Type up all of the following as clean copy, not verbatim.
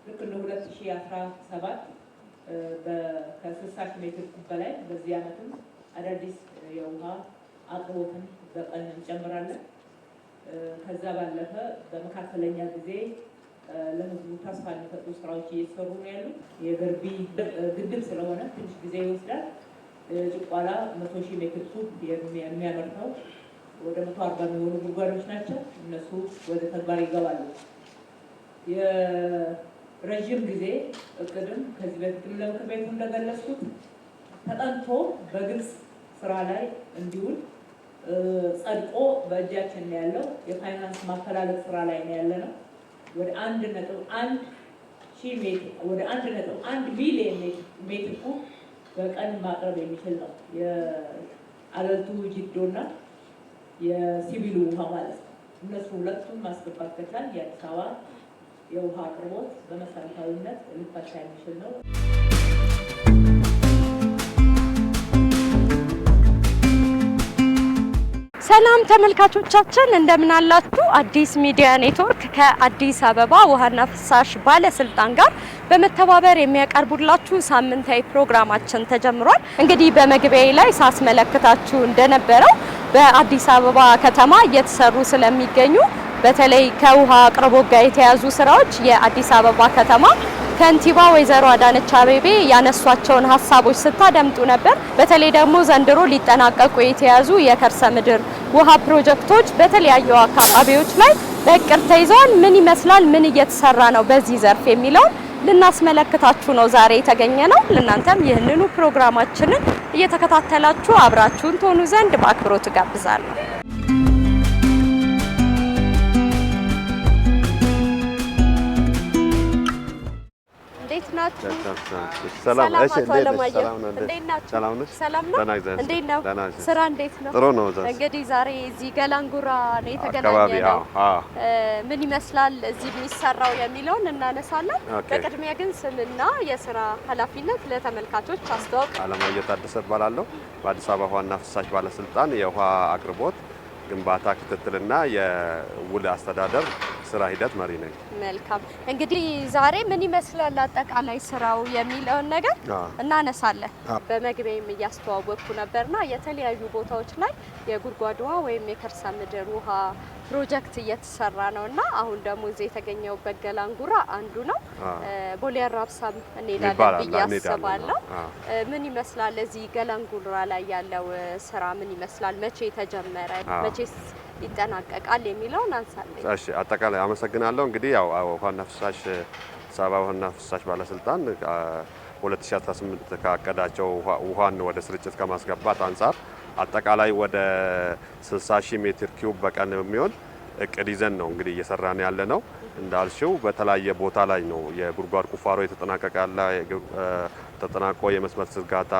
ልክ እንደ 2017 ከ60 ሺህ ሜትር ኩብ በላይ በዚህ ዓመትም አዳዲስ የውሃ አቅርቦትን በቀን እንጨምራለን። ከዛ ባለፈ በመካከለኛ ጊዜ ለህዝቡ ተስፋ የሚፈጥሩ ስራዎች እየተሰሩ ነው ያሉት። የገርቢ ግድብ ስለሆነ ትንሽ ጊዜ ይወስዳል። ጭቋላ 100,000 ሜትር ኩብ የሚያመርተው ወደ 140 የሚሆኑ ጉድጓዶች ናቸው። እነሱ ወደ ተግባር ይገባሉ። የረዥም ጊዜ እቅድም ከዚህ በፊትም ለምክር ቤቱ እንደገለጽኩት ተጠንቶ በግልጽ ስራ ላይ እንዲውል ጸድቆ በእጃችን ነው ያለው። የፋይናንስ ማፈላለግ ስራ ላይ ነው ያለ ነው። ወደ 1.1 ሺህ ሜትር፣ ወደ 1.1 ቢሊየን ሜትር ኩብ በቀን ማቅረብ የሚችል ነው። የአለልቱ ጂዶና የሲቪሉ ውሃ ማለት ነው። እነሱ ሁለቱን ማስገባት ከቻል የአዲስ አበባ የውሃ አቅርቦት በመሰረታዊነት ሊፈታ የሚችል ነው። ሰላም ተመልካቾቻችን፣ እንደምን አላችሁ? አዲስ ሚዲያ ኔትወርክ ከአዲስ አበባ ውሃና ፍሳሽ ባለስልጣን ጋር በመተባበር የሚያቀርቡላችሁ ሳምንታዊ ፕሮግራማችን ተጀምሯል። እንግዲህ በመግቢያዬ ላይ ሳስመለክታችሁ እንደነበረው በአዲስ አበባ ከተማ እየተሰሩ ስለሚገኙ በተለይ ከውሃ አቅርቦት ጋር የተያዙ ስራዎች የአዲስ አበባ ከተማ ከንቲባ ወይዘሮ አዳነች አቤቤ ያነሷቸውን ሀሳቦች ስታደምጡ ነበር። በተለይ ደግሞ ዘንድሮ ሊጠናቀቁ የተያዙ የከርሰ ምድር ውሃ ፕሮጀክቶች በተለያዩ አካባቢዎች ላይ በእቅድ ተይዘዋል። ምን ይመስላል፣ ምን እየተሰራ ነው በዚህ ዘርፍ የሚለውን ልናስመለክታችሁ ነው ዛሬ የተገኘ ነው። እናንተም ይህንኑ ፕሮግራማችንን እየተከታተላችሁ አብራችሁን ትሆኑ ዘንድ በአክብሮት እጋብዛለሁ። እንዴት ናችሁ? ሰላም። ሰላም። እሺ፣ አቶ እንዴት ነሽ? አለማየሁ፣ ሰላም ነው። እንዴት እንዴት ናችሁ? ሰላም ነሽ? ሰላም ነው። ደህና፣ እግዚአብሔር እንዴት ነው? ደህና ነሽ? ስራ እንዴት ነው? ጥሩ ነው። እዛ እንግዲህ ዛሬ እዚህ ገላንጉራ ነው የተገናኘ አካባቢ ነው። አዎ። ምን ይመስላል እዚህ የሚሰራው የሚለውን እናነሳለን። Okay። በቅድሚያ ግን ስምና የስራ ኃላፊነት ለተመልካቾች አስተዋውቅ። አለማየሁ ታደሰ እባላለሁ። በአዲስ አበባ ውሃና ፍሳሽ ባለስልጣን የውሃ አቅርቦት ግንባታ ክትትልና የውል አስተዳደር ስራ ሂደት መሪ ነኝ። መልካም፣ እንግዲህ ዛሬ ምን ይመስላል አጠቃላይ ስራው የሚለውን ነገር እናነሳለን። በመግቢያም እያስተዋወቅኩ ነበርና የተለያዩ ቦታዎች ላይ የጉድጓድ ውሃ ወይም የከርሰ ምድር ውሃ ፕሮጀክት እየተሰራ ነው እና አሁን ደግሞ እዚህ የተገኘውበት ገላንጉራ አንዱ ነው። ቦሌ አራብሳም እንሄዳለን ይባላል። ብዬ እንሄዳለን። አስባለሁ። ምን ይመስላል እዚህ ገላንጉራ ላይ ያለው ስራ ምን ይመስላል? መቼ ተጀመረ? መቼስ ይጠናቀቃል የሚለውን አንሳለኝ። እሺ፣ አጠቃላይ አመሰግናለሁ። እንግዲህ ያው ውሃና ፍሳሽ አዲስ አበባ ውሃና ፍሳሽ ባለስልጣን 2018 ካቀዳቸው ውሃን ወደ ስርጭት ከማስገባት አንጻር አጠቃላይ ወደ 60 ሺህ ሜትር ኪዩብ በቀን የሚሆን እቅድ ይዘን ነው እንግዲህ እየሰራን ያለ ነው። እንዳልሽው በተለያየ ቦታ ላይ ነው የጉድጓድ ቁፋሮ የተጠናቀቀ ያለ፣ ተጠናቆ የመስመር ዝርጋታ፣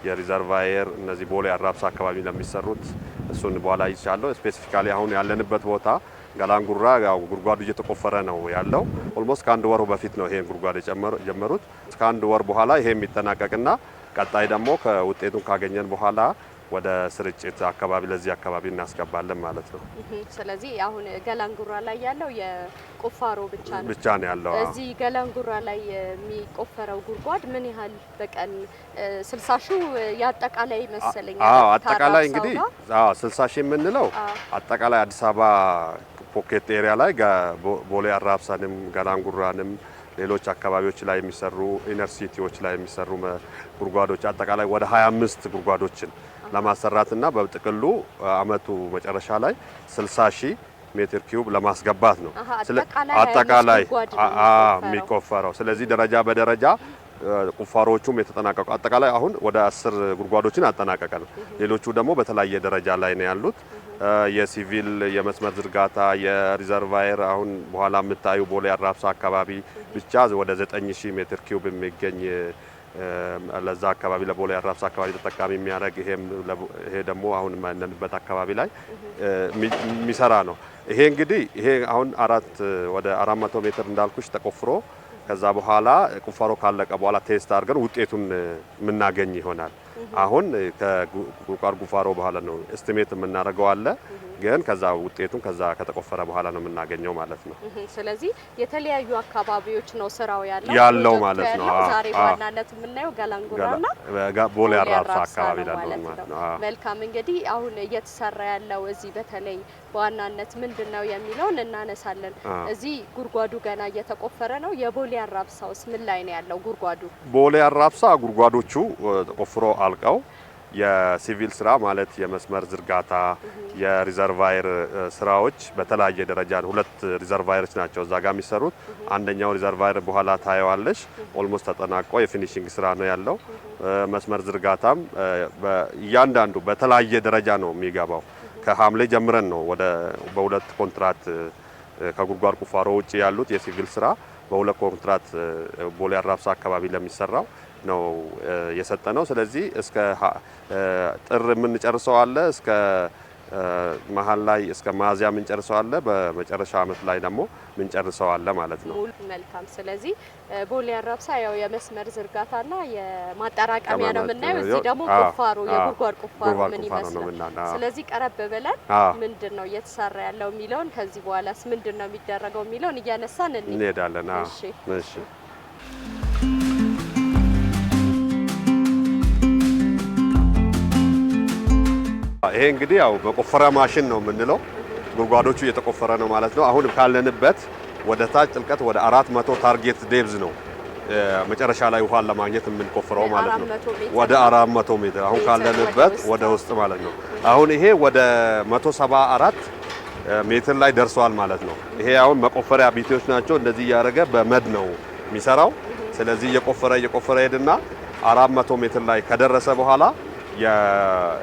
የ reservoir፣ እነዚህ ቦሌ አራብሳ አካባቢ ለሚሰሩት እሱን በኋላ ይቻለሁ። Specifically አሁን ያለንበት ቦታ ገላንጉራ ያው ጉድጓዱ እየተቆፈረ ነው ያለው። Almost ከአንድ ወር በፊት ነው ይሄን ጉድጓድ የጀመሩት። ከአንድ ወር በኋላ ይሄ የሚጠናቀቅና ቀጣይ ደግሞ ከውጤቱን ካገኘን በኋላ ወደ ስርጭት አካባቢ ለዚህ አካባቢ እናስገባለን ማለት ነው። ስለዚህ አሁን ገላንጉራ ላይ ያለው የቁፋሮ ብቻ ነው። ብቻ ነው ያለው። አዎ። እዚህ ገላንጉራ ላይ የሚቆፈረው ጉድጓድ ምን ያህል በቀን? 60 ሺህ የአጠቃላይ መሰለኝ። አዎ፣ አጠቃላይ ከአራብሳው እንግዲህ ጋር? አዎ፣ 60 ሺህ የምንለው አጠቃላይ አዲስ አበባ pocket area ላይ ቦሌ አራብሳንም ገላንጉራንም ሌሎች አካባቢዎች ላይ የሚሰሩ inner city ዎች ላይ የሚሰሩ ጉድጓዶች አጠቃላይ ወደ 25 ጉድጓዶችን ለማሰራትና በጥቅሉ አመቱ መጨረሻ ላይ 60 ሺህ ሜትር ኪዩብ ለማስገባት ነው። አጠቃላይ አጠቃላይ 25 ጉድጓድ ነው የሚቆፈረው። የሚቆፈረው። ስለዚህ ደረጃ በደረጃ ቁፋሮዎቹም የተጠናቀቁ አጠቃላይ አሁን ወደ 10 ጉድጓዶችን አጠናቀቀ ነው። ሌሎቹ ደግሞ በተለያየ ደረጃ ላይ ነው ያሉት። የሲቪል የመስመር ዝርጋታ፣ የ reservoir፣ አሁን በኋላ የምታዩ ቦሌ አራብሳ አካባቢ ብቻ ወደ 9000 ሜትር ኪዩብ የሚገኝ ለዛ አካባቢ ለቦሌ አራብሳ አካባቢ ተጠቃሚ የሚያደርግ፣ ይሄ ደግሞ አሁን ያለንበት አካባቢ ላይ የሚሰራ ነው። ይሄ እንግዲህ ይሄ አሁን ወደ 400 ሜትር እንዳልኩሽ ተቆፍሮ ከዛ በኋላ ቁፋሮ ካለቀ በኋላ test አድርገን ውጤቱን የምናገኝ ይሆናል። አሁን ከጉድጓድ ቁፋሮ በኋላ ነው estimate የምናደርገው አለ። ግን ከዛ ውጤቱን ከዛ ከተቆፈረ በኋላ ነው የምናገኘው ማለት ነው። ስለዚህ የተለያዩ አካባቢዎች ነው ስራው ያለው ማለት ነው። ዛሬ በዋናነት የምናየው ገላንጉራና ቦሌ አራብሳ አካባቢ ላለው ማለት ነው። መልካም፣ እንግዲህ አሁን እየተሰራ ያለው እዚህ በተለይ በዋናነት ምንድነው የሚለውን እናነሳለን። እዚህ ጉድጓዱ ገና እየተቆፈረ ነው። የቦሌ አራብሳውስ ምን ላይ ነው ያለው ጉድጓዱ? ቦሌ አራብሳ ጉድጓዶቹ ተቆፍሮ አልቀው የሲቪል ስራ ማለት የመስመር ዝርጋታ፣ የ reservoir ስራዎች በተለያየ ደረጃ ሁለት reservoir ኦች ናቸው እዛ ጋር የሚሰሩት። አንደኛው reservoir በኋላ ታየዋለሽ፣ almost ተጠናቆ የ finishing ስራ ነው ያለው። መስመር ዝርጋታም እያንዳንዱ በተለያየ ደረጃ ነው የሚገባው። ከሐምሌ ጀምረን ነው ወደ በሁለት ኮንትራት ከጉድጓድ ቁፋሮ ውጭ ያሉት የሲቪል ስራ በሁለት ኮንትራት ቦሌ አራብሳ አካባቢ ለሚሰራው ነው የሰጠነው። ስለዚህ እስከ ጥር የምንጨርሰው አለ፣ እስከ መሀል ላይ እስከ ሚያዝያ የምንጨርሰው አለ፣ በመጨረሻ አመት ላይ ደግሞ የምንጨርሰው አለ ማለት ነው። መልካም። ስለዚህ ቦሌ አራብሳ ያው የመስመር ዝርጋታና የማጠራቀሚያ ነው የምናየው። እዚህ ደግሞ ቁፋሮ የጉድጓድ ቁፋሮ ምን ይመስላል። ስለዚህ ቀረብ ብለን ምንድነው እየተሰራ ያለው የሚለውን ከዚህ በኋላስ ምንድነው የሚደረገው የሚለውን እያነሳን እንሄዳለን። እሺ። ይሄ እንግዲህ ያው መቆፈሪያ ማሽን ነው የምንለው። ጉድጓዶቹ እየተቆፈረ ነው ማለት ነው። አሁን ካለንበት ወደ ታች ጥልቀት ወደ 400 target depth ነው መጨረሻ ላይ ውሃን ለማግኘት የምንቆፍረው ማለት ነው። ወደ 400 ሜትር አሁን ካለንበት ወደ ውስጥ ማለት ነው። አሁን ይሄ ወደ 174 ሜትር ላይ ደርሷል ማለት ነው። ይሄ አሁን መቆፈሪያ ቢቴዎች ናቸው። እንደዚህ እያደረገ በመድ ነው የሚሰራው። ስለዚህ እየቆፈረ እየቆፈረ ሄድና 400 ሜትር ላይ ከደረሰ በኋላ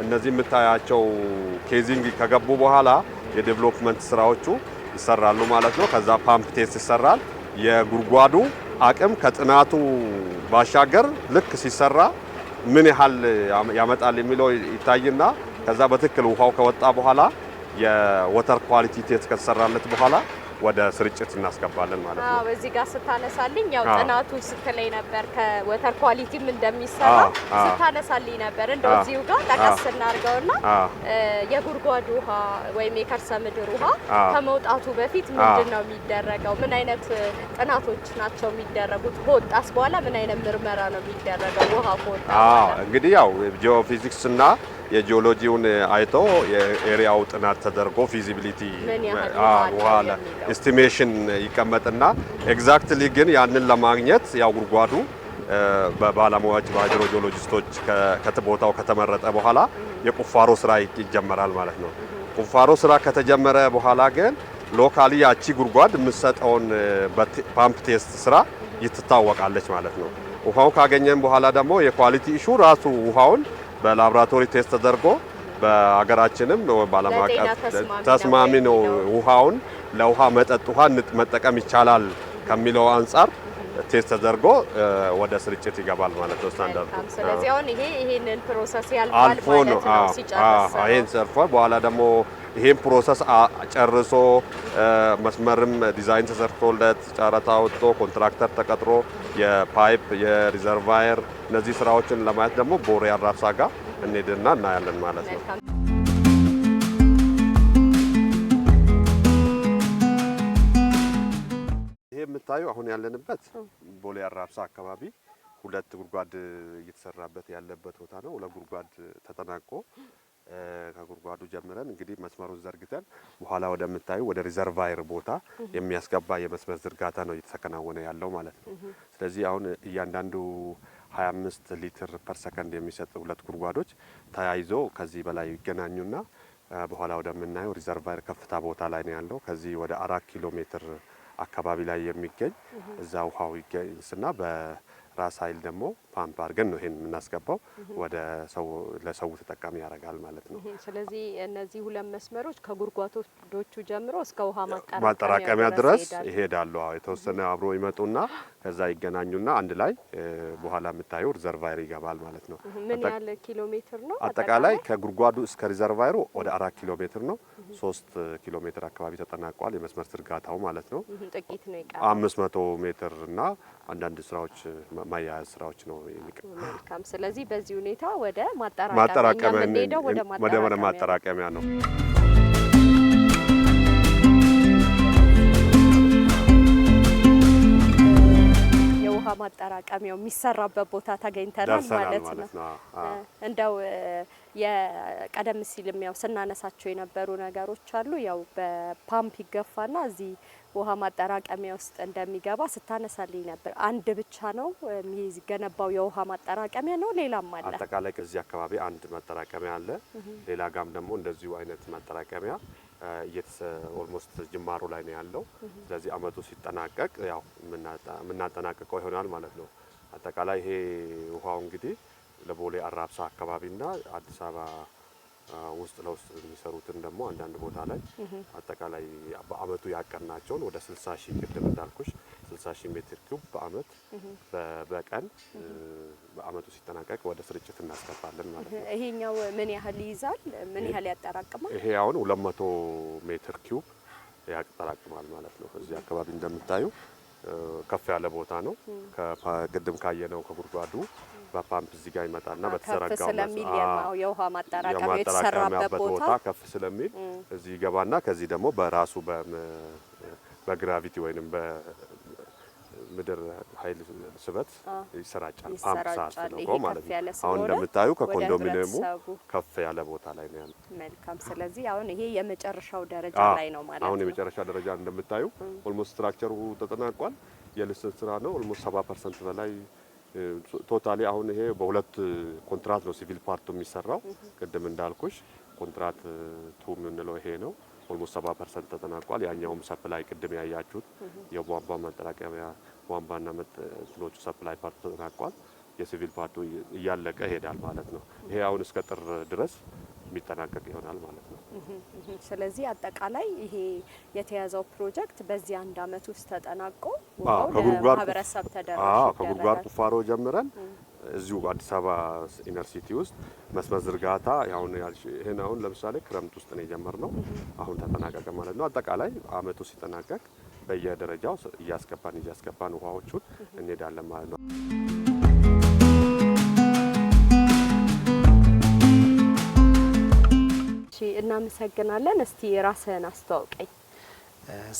እነዚህ የምታያቸው casing ከገቡ በኋላ የ development ስራዎቹ ይሰራሉ ማለት ነው። ከዛ pump test ይሰራል። የጉድጓዱ አቅም ከጥናቱ ባሻገር ልክ ሲሰራ ምን ያህል ያመጣል የሚለው ይታይና ከዛ በትክክል ውሃው ከወጣ በኋላ የ water quality test ከተሰራለት በኋላ ወደ ስርጭት እናስገባለን ማለት ነው። አዎ፣ እዚህ ጋር ስታነሳልኝ ያው ጥናቱ ስትለይ ነበር ከ water quality ም እንደሚሰራ ስታነሳልኝ ነበር። እንደው እዚሁ ጋር ጠቀስ እናድርገውና የጉድጓድ ውሃ ወይም የከርሰ ምድር ውሃ ከመውጣቱ በፊት ምንድነው የሚደረገው? ምን አይነት ጥናቶች ናቸው የሚደረጉት? ከወጣስ በኋላ ምን አይነት ምርመራ ነው የሚደረገው? ውሃ ከወጣ በኋላ እንግዲህ ያው geophysics እና የጂኦሎጂውን አይቶ የ area ው ጥናት ተደርጎ feasibility ውሃ estimation ይቀመጥና exactly ግን ያንን ለማግኘት ያው ጉድጓዱ በባለሙያዎች በ hydrogeologist ኦች ከቦታው ከተመረጠ በኋላ የቁፋሮ ስራ ይጀመራል ማለት ነው። ቁፋሮ ስራ ከተጀመረ በኋላ ግን locally ያቺ ጉድጓድ የምትሰጠውን pump test ስራ ይትታወቃለች ማለት ነው። ውሃው ካገኘን በኋላ ደግሞ የ quality issue ራሱ ውሃውን በላብራቶሪ test ተደርጎ በአገራችንም በዓለም አቀፍ ተስማሚ ነው፣ ውሃውን ለውሃ መጠጥ ውሃ መጠቀም ይቻላል ከሚለው አንጻር test ተደርጎ ወደ ስርጭት ይገባል ማለት ነው ስታንዳርዱ። ስለዚህ አሁን ይሄንን process ያልፋል ማለት ነው ሲጨርስ። ይሄን ሰርፏል። በኋላ ደግሞ ይሄን process ጨርሶ መስመርም ዲዛይን ተሰርቶለት ጨረታ ወጥቶ contractor ተቀጥሮ የ pipe የ reservoir እነዚህ ስራዎችን ለማየት ደግሞ ቦሌ አራብሳ ጋር እንሄድና እናያለን ማለት ነው። ይሄ የምታዩ አሁን ያለንበት ቦሌ አራብሳ አካባቢ ሁለት ጉድጓድ እየተሰራበት ያለበት ቦታ ነው። ሁለት ጉድጓድ ተጠናቆ ከጉድጓዱ ጀምረን እንግዲህ መስመሩን ዘርግተን በኋላ ወደምታዩ ወደ reservoir ቦታ የሚያስገባ የመስመር ዝርጋታ ነው እየተከናወነ ያለው ማለት ነው። ስለዚህ አሁን እያንዳንዱ 25 ሊትር per ሰከንድ የሚሰጥ ሁለት ጉድጓዶች ተያይዞ ከዚህ በላይ ይገናኙና በኋላ ወደምናየው reservoir ከፍታ ቦታ ላይ ነው ያለው። ከዚህ ወደ 4 ኪሎ ሜትር አካባቢ ላይ የሚገኝ እዛ ውሃው ይገኝና በራስ ኃይል ደግሞ ፓምፕ አድርገን ነው ይሄን የምናስገባው ወደ ሰው ለሰው ተጠቃሚ ያደርጋል ማለት ነው። ስለዚህ እነዚህ ሁለት መስመሮች ከጉድጓዶቹ ጀምሮ እስከ ውሃ ማጠራቀሚያ ድረስ ይሄዳሉ። አዎ፣ የተወሰነ አብሮ ይመጡና ከዛ ይገናኙና አንድ ላይ በኋላ የምታየው reservoir ይገባል ማለት ነው። ምን ያህል ኪሎ ሜትር ነው አጠቃላይ? ከጉድጓዱ እስከ reservoir ኡ ወደ 4 ኪሎ ሜትር ነው። 3 ኪሎ ሜትር አካባቢ ተጠናቋል የመስመር ዝርጋታው ማለት ነው። ጥቂት ነው የቀረው፣ 500 ሜትር እና አንዳንድ ስራዎች ማያያዝ ስራዎች ነው የሚቀር። መልካም። ስለዚህ በዚህ ሁኔታ ወደ ማጠራቀሚያ የምንሄደው ወደ ማጠራቀሚያ ነው። የውሃ ማጠራቀሚያው የሚሰራበት ቦታ ተገኝተናል ደርሰናል ማለት ነው። ማለት ነው። አዎ። እንደው የቀደም ሲልም ያው ስናነሳቸው የነበሩ ነገሮች አሉ። ያው በፓምፕ ይገፋና እዚህ ውሃ ማጠራቀሚያ ውስጥ እንደሚገባ ስታነሳልኝ ነበር። አንድ ብቻ ነው የሚገነባው የውሃ ማጠራቀሚያ ነው? ሌላም አለ? አጠቃላይ እዚህ አካባቢ አንድ ማጠራቀሚያ አለ። ሌላ ጋም ደግሞ እንደዚሁ አይነት ማጠራቀሚያ almost ጅማሮ ላይ ነው ያለው። ስለዚህ አመቱ ሲጠናቀቅ ያው የምናጠናቅቀው ይሆናል ማለት ነው። አጠቃላይ ይሄ ውሃው እንግዲህ ለቦሌ አራብሳ አካባቢና አዲስ አበባ ውስጥ ለውስጥ የሚሰሩትን ደግሞ አንዳንድ ቦታ ላይ አጠቃላይ በአመቱ ያቀድናቸውን ወደ 60 ሺህ፣ ቅድም እንዳልኩሽ 60 ሺህ ሜትር ኪዩብ በአመት በቀን በአመቱ ሲጠናቀቅ ወደ ስርጭት እናስገባለን ማለት ነው። ይሄኛው ምን ያህል ይይዛል? ምን ያህል ያጠራቅማል? ይሄ አሁን 200 ሜትር ኪዩብ ያጠራቅማል ማለት ነው። እዚህ አካባቢ እንደምታዩ ከፍ ያለ ቦታ ነው። ቅድም ካየነው ከጉድጓዱ በፓምፕ እዚህ ጋር ይመጣና ከፍ በተዘረጋው ስለሚል የውሃ ማጠራቀሚያ የተሰራበት ቦታ ከፍ ስለሚል እዚህ ይገባና ከዚህ ደግሞ በራሱ በ gravity ወይንም በምድር ኃይል ስበት ይሰራጫል። ፓምፕ ይሰራጫል። ሳያስፈልገው ይሄ ማለት ከፍ ያለ ነው። አሁን ስለሆነ እንደምታዩ ወደ ከኮንዶሚኒየሙ ህብረተሰቡ ከፍ ያለ ቦታ ላይ ነው ያለው። መልካም። ስለዚህ አሁን ይሄ የመጨረሻው ደረጃ ላይ ነው ማለት አሁን ነው። የመጨረሻ ደረጃ እንደምታዩ almost structure ኡ ተጠናቋል። የልስን ስራ ነው። Almost 70% በላይ totally። አሁን ይሄ በሁለት ኮንትራት ነው civil part ኡ የሚሰራው። ቅድም እንዳልኩሽ contract two የምንለው ይሄ ነው። Almost 70% ተጠናቋል። ያኛውም supply ቅድም ያያችሁት የቧንቧ ማጠራቀሚያ ቧንቧና እንትኖቹ supply part ኡ ተጠናቋል። የ civil part ኡ እያለቀ ይሄዳል ማለት ነው። ይሄ አሁን እስከ ጥር ድረስ የሚጠናቀቅ ይሆናል ማለት ነው። ስለዚህ አጠቃላይ ይሄ የተያዘው ፕሮጀክት በዚህ አንድ አመት ውስጥ ተጠናቆ ውሃው ለማህበረሰብ ተደራሽ ከጉድጓድ ይደረጋል። ቁፋሮ ጀምረን እዚሁ አዲስ አበባ inner city ውስጥ መስመር ዝርጋታ አሁን ይሄን አሁን ለምሳሌ ክረምት ውስጥ ነው የጀመርነው። አሁን ተጠናቀቀ ማለት ነው። አጠቃላይ አመቱ ሲጠናቀቅ በየደረጃው እያስገባን እያስገባን ውሃዎቹን እንሄዳለን ማለት ነው። እሺ፣ እናመሰግናለን። እስቲ ራስህን አስተዋውቀኝ።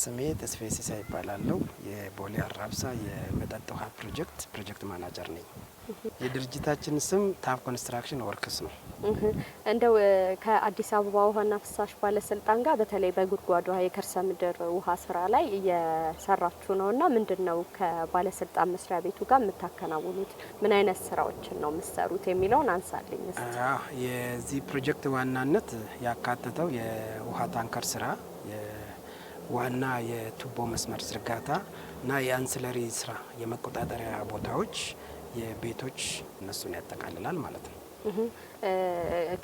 ስሜ ተስፋዬ ሲሳይ ይባላለሁ። የቦሌ አራብሳ የመጠጥ ውሃ ፕሮጀክት project manager ነኝ። የድርጅታችን ስም ታብ Construction Works ነው። እንደው ከአዲስ አበባ ውሃና ፍሳሽ ባለስልጣን ጋር በተለይ በጉድጓድ ውሃ የከርሰ ምድር ውሃ ስራ ላይ እየሰራችሁ ነው እና ምንድን ነው ከባለስልጣን መስሪያ ቤቱ ጋር የምታከናውኑት? ምን አይነት ስራዎችን ነው የምትሰሩት የሚለውን አንሳልኝ እስቲ። የዚህ ፕሮጀክት ዋናነት ያካተተው የውሃ ታንከር ስራ፣ ዋና የቱቦ መስመር ዝርጋታ እና የ ancillary ስራ፣ የመቆጣጠሪያ ቦታዎች፣ የቤቶች እነሱን ያጠቃልላል ማለት ነው።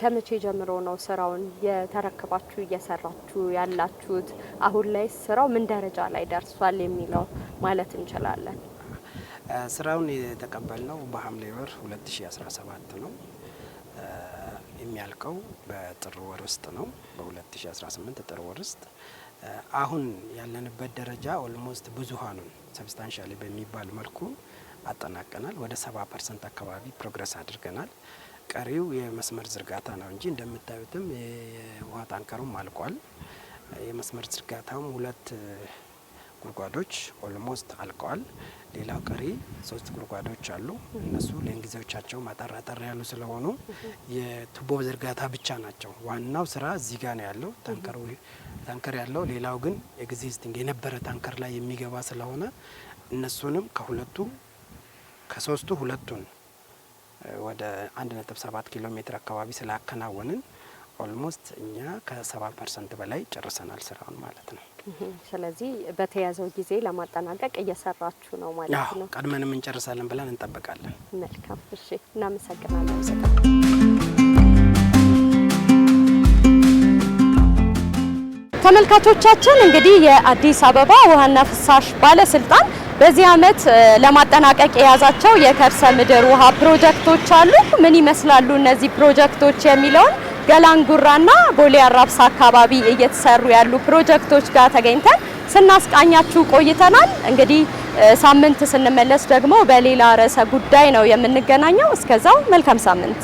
ከመቼ ጀምሮ ነው ስራውን የተረከባችሁ እየሰራችሁ ያላችሁት? አሁን ላይ ስራው ምን ደረጃ ላይ ደርሷል የሚለው ማለት እንችላለን? ስራውን የተቀበልነው በሐምሌ ወር 2017 ነው። የሚያልቀው በጥር ወር ውስጥ ነው። በ2018 ጥር ወር ውስጥ አሁን ያለንበት ደረጃ almost ብዙሃኑን substantially በሚባል መልኩ አጠናቀናል። ወደ 70% አካባቢ progress አድርገናል። ቀሪው የመስመር ዝርጋታ ነው እንጂ እንደምታዩትም የውሃ ታንከሩም አልቋል። የመስመር ዝርጋታውም ሁለት ጉድጓዶች almost አልቀዋል። ሌላው ቀሪ ሶስት ጉድጓዶች አሉ። እነሱ length ኦቻቸው አጠር አጠር ያሉ ስለሆኑ የቱቦ ዝርጋታ ብቻ ናቸው። ዋናው ስራ እዚህ ጋር ነው ያለው፣ ታንከሩ ታንከር ያለው። ሌላው ግን existing የነበረ ታንከር ላይ የሚገባ ስለሆነ እነሱንም ከሁለቱ ከሶስቱ ሁለቱን ወደ 1.7 ኪሎ ሜትር አካባቢ ስላከናወንን almost እኛ ከ70% በላይ ጨርሰናል ስራውን ማለት ነው። ስለዚህ በተያዘው ጊዜ ለማጠናቀቅ እየሰራችሁ ነው ማለት ነው። ቀድመንም እንጨርሳለን ብለን እንጠብቃለን። መልካም። እሺ፣ እናመሰግናለን። ተመልካቾቻችን፣ እንግዲህ የአዲስ አበባ ውሃና ፍሳሽ ባለስልጣን በዚህ ዓመት ለማጠናቀቅ የያዛቸው የከርሰ ምድር ውሃ ፕሮጀክቶች አሉ። ምን ይመስላሉ እነዚህ ፕሮጀክቶች የሚለውን ገላንጉራና ቦሌ አራብሳ አካባቢ እየተሰሩ ያሉ ፕሮጀክቶች ጋር ተገኝተን ስናስቃኛችሁ ቆይተናል። እንግዲህ ሳምንት ስንመለስ ደግሞ በሌላ ርዕሰ ጉዳይ ነው የምንገናኘው። እስከዛው መልካም ሳምንት።